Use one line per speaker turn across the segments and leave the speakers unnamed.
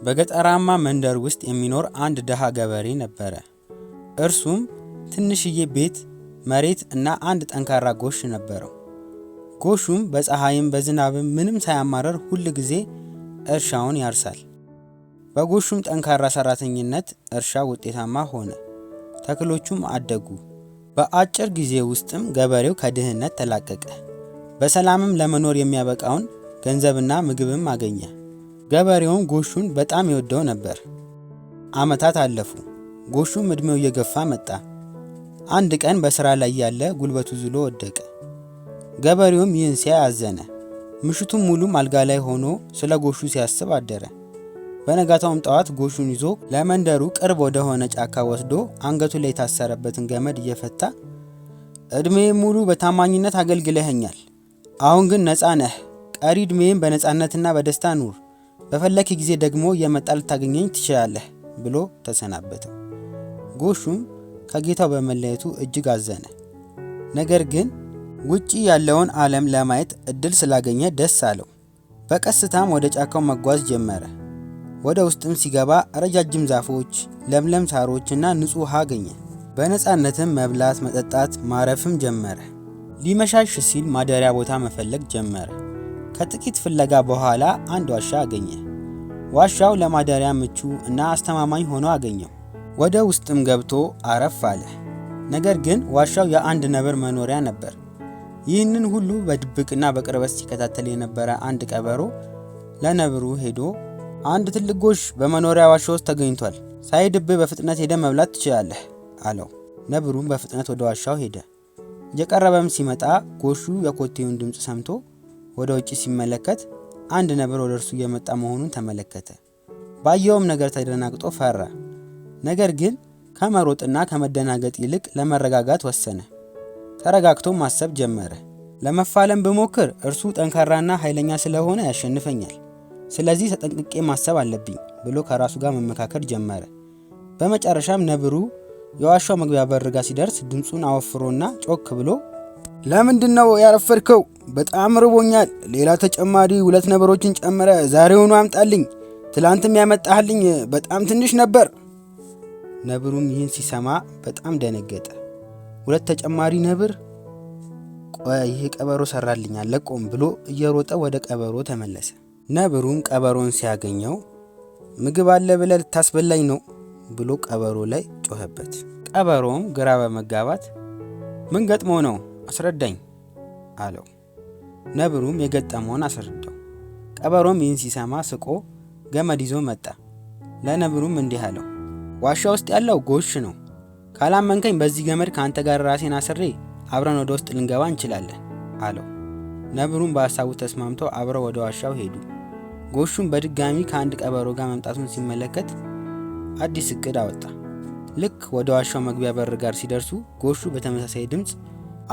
በገጠራማ መንደር ውስጥ የሚኖር አንድ ድሃ ገበሬ ነበረ። እርሱም ትንሽዬ ቤት፣ መሬት እና አንድ ጠንካራ ጎሽ ነበረው። ጎሹም በፀሐይም በዝናብም ምንም ሳያማረር ሁል ጊዜ እርሻውን ያርሳል። በጎሹም ጠንካራ ሰራተኝነት እርሻው ውጤታማ ሆነ፣ ተክሎቹም አደጉ። በአጭር ጊዜ ውስጥም ገበሬው ከድህነት ተላቀቀ። በሰላምም ለመኖር የሚያበቃውን ገንዘብና ምግብም አገኘ። ገበሬውም ጎሹን በጣም ይወደው ነበር። ዓመታት አለፉ። ጎሹም ዕድሜው እየገፋ መጣ። አንድ ቀን በሥራ ላይ ያለ ጉልበቱ ዝሎ ወደቀ። ገበሬውም ይህን ሲያይ አዘነ። ምሽቱን ሙሉም አልጋ ላይ ሆኖ ስለ ጎሹ ሲያስብ አደረ። በነጋታውም ጠዋት ጎሹን ይዞ ለመንደሩ ቅርብ ወደ ሆነ ጫካ ወስዶ አንገቱ ላይ የታሰረበትን ገመድ እየፈታ፣ "ዕድሜ ሙሉ በታማኝነት አገልግለኸኛል። አሁን ግን ነፃ ነህ። ቀሪ ዕድሜህን በነፃነትና በደስታ ኑር። በፈለክ ጊዜ ደግሞ እየመጣህ ልታገኘኝ ትችላለህ" ብሎ ተሰናበተው። ጎሹም ከጌታው በመለየቱ እጅግ አዘነ። ነገር ግን ውጪ ያለውን ዓለም ለማየት እድል ስላገኘ ደስ አለው። በቀስታም ወደ ጫካው መጓዝ ጀመረ። ወደ ውስጥም ሲገባ ረጃጅም ዛፎች፣ ለምለም ሳሮች እና ንጹህ ውሃ አገኘ። በነፃነትም መብላት፣ መጠጣት፣ ማረፍም ጀመረ። ሊመሻሽ ሲል ማደሪያ ቦታ መፈለግ ጀመረ። ከጥቂት ፍለጋ በኋላ አንድ ዋሻ አገኘ። ዋሻው ለማደሪያ ምቹ እና አስተማማኝ ሆኖ አገኘው። ወደ ውስጥም ገብቶ አረፍ አለ። ነገር ግን ዋሻው የአንድ ነብር መኖሪያ ነበር። ይህንን ሁሉ በድብቅና በቅርበት ሲከታተል የነበረ አንድ ቀበሮ ለነብሩ ሄዶ፣ "አንድ ትልቅ ጎሽ በመኖሪያ ዋሻ ውስጥ ተገኝቷል። ሳይሄድብህ በፍጥነት ሄደህ መብላት ትችላለህ" አለው። ነብሩም በፍጥነት ወደ ዋሻው ሄደ። እየቀረበም ሲመጣ ጎሹ የኮቴውን ድምፅ ሰምቶ ወደ ውጭ ሲመለከት አንድ ነብር ወደ እርሱ እየመጣ መሆኑን ተመለከተ። ባየውም ነገር ተደናግጦ ፈራ። ነገር ግን ከመሮጥና ከመደናገጥ ይልቅ ለመረጋጋት ወሰነ። ተረጋግቶ ማሰብ ጀመረ። "ለመፋለም ብሞክር እርሱ ጠንካራና ኃይለኛ ስለሆነ ያሸንፈኛል። ስለዚህ ተጠንቅቄ ማሰብ አለብኝ" ብሎ ከራሱ ጋር መመካከር ጀመረ። በመጨረሻም ነብሩ የዋሻው መግቢያ በር ጋር ሲደርስ ድምፁን አወፍሮና ጮክ ብሎ፣ "ለምንድን ነው ያረፈድከው? በጣም ርቦኛል። ሌላ ተጨማሪ ሁለት ነብሮችን ጨምረህ ዛሬውኑ አምጣልኝ። ትላንትም ያመጣህልኝ በጣም ትንሽ ነበር።" ነብሩም ይህን ሲሰማ በጣም ደነገጠ። ሁለት ተጨማሪ ነብር? ቆይ፣ ይህ ቀበሮ ሰራልኝ፣ አለቆም ብሎ እየሮጠ ወደ ቀበሮ ተመለሰ። ነብሩም ቀበሮን ሲያገኘው፣ "ምግብ አለ ብለህ ልታስበላኝ ነው?" ብሎ ቀበሮ ላይ ጮኸበት። ቀበሮውም ግራ በመጋባት፣ "ምን ገጥሞ ነው? አስረዳኝ" አለው። ነብሩም የገጠመውን አስረዳው። ቀበሮም ይህን ሲሰማ ስቆ ገመድ ይዞ መጣ። ለነብሩም እንዲህ አለው፣ "ዋሻ ውስጥ ያለው ጎሽ ነው። ካላመንከኝ በዚህ ገመድ ከአንተ ጋር ራሴን አስሬ አብረን ወደ ውስጥ ልንገባ እንችላለን" አለው። ነብሩም በሀሳቡ ተስማምቶ አብረው ወደ ዋሻው ሄዱ። ጎሹም በድጋሚ ከአንድ ቀበሮ ጋር መምጣቱን ሲመለከት አዲስ እቅድ አወጣ። ልክ ወደ ዋሻው መግቢያ በር ጋር ሲደርሱ ጎሹ በተመሳሳይ ድምፅ፣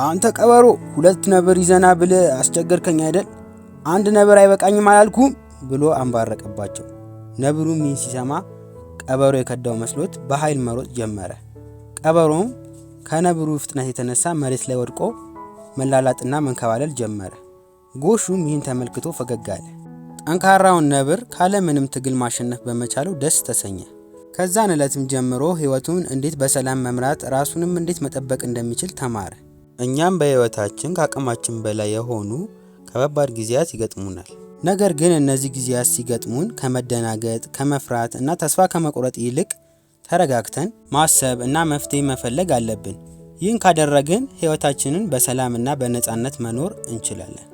"አንተ ቀበሮ፣ ሁለት ነብር ይዘህ ና ብልህ አስቸገርከኝ አይደል? አንድ ነብር አይበቃኝም አላልኩም?" ብሎ አንባረቀባቸው። ነብሩም ይህን ሲሰማ ቀበሮ የከዳው መስሎት በኃይል መሮጥ ጀመረ። ቀበሮም ከነብሩ ፍጥነት የተነሳ መሬት ላይ ወድቆ መላላጥና መንከባለል ጀመረ። ጎሹም ይህን ተመልክቶ ፈገግ አለ። ጠንካራውን ነብር ካለምንም ትግል ማሸነፍ በመቻሉ ደስ ተሰኘ። ከዛን ዕለትም ጀምሮ ሕይወቱን እንዴት በሰላም መምራት፣ ራሱንም እንዴት መጠበቅ እንደሚችል ተማረ። እኛም በሕይወታችን ከአቅማችን በላይ የሆኑ ከባባድ ጊዜያት ይገጥሙናል። ነገር ግን እነዚህ ጊዜያት ሲገጥሙን ከመደናገጥ፣ ከመፍራት እና ተስፋ ከመቁረጥ ይልቅ ተረጋግተን ማሰብ እና መፍትሄ መፈለግ አለብን። ይህን ካደረግን ሕይወታችንን በሰላም እና በነፃነት መኖር እንችላለን።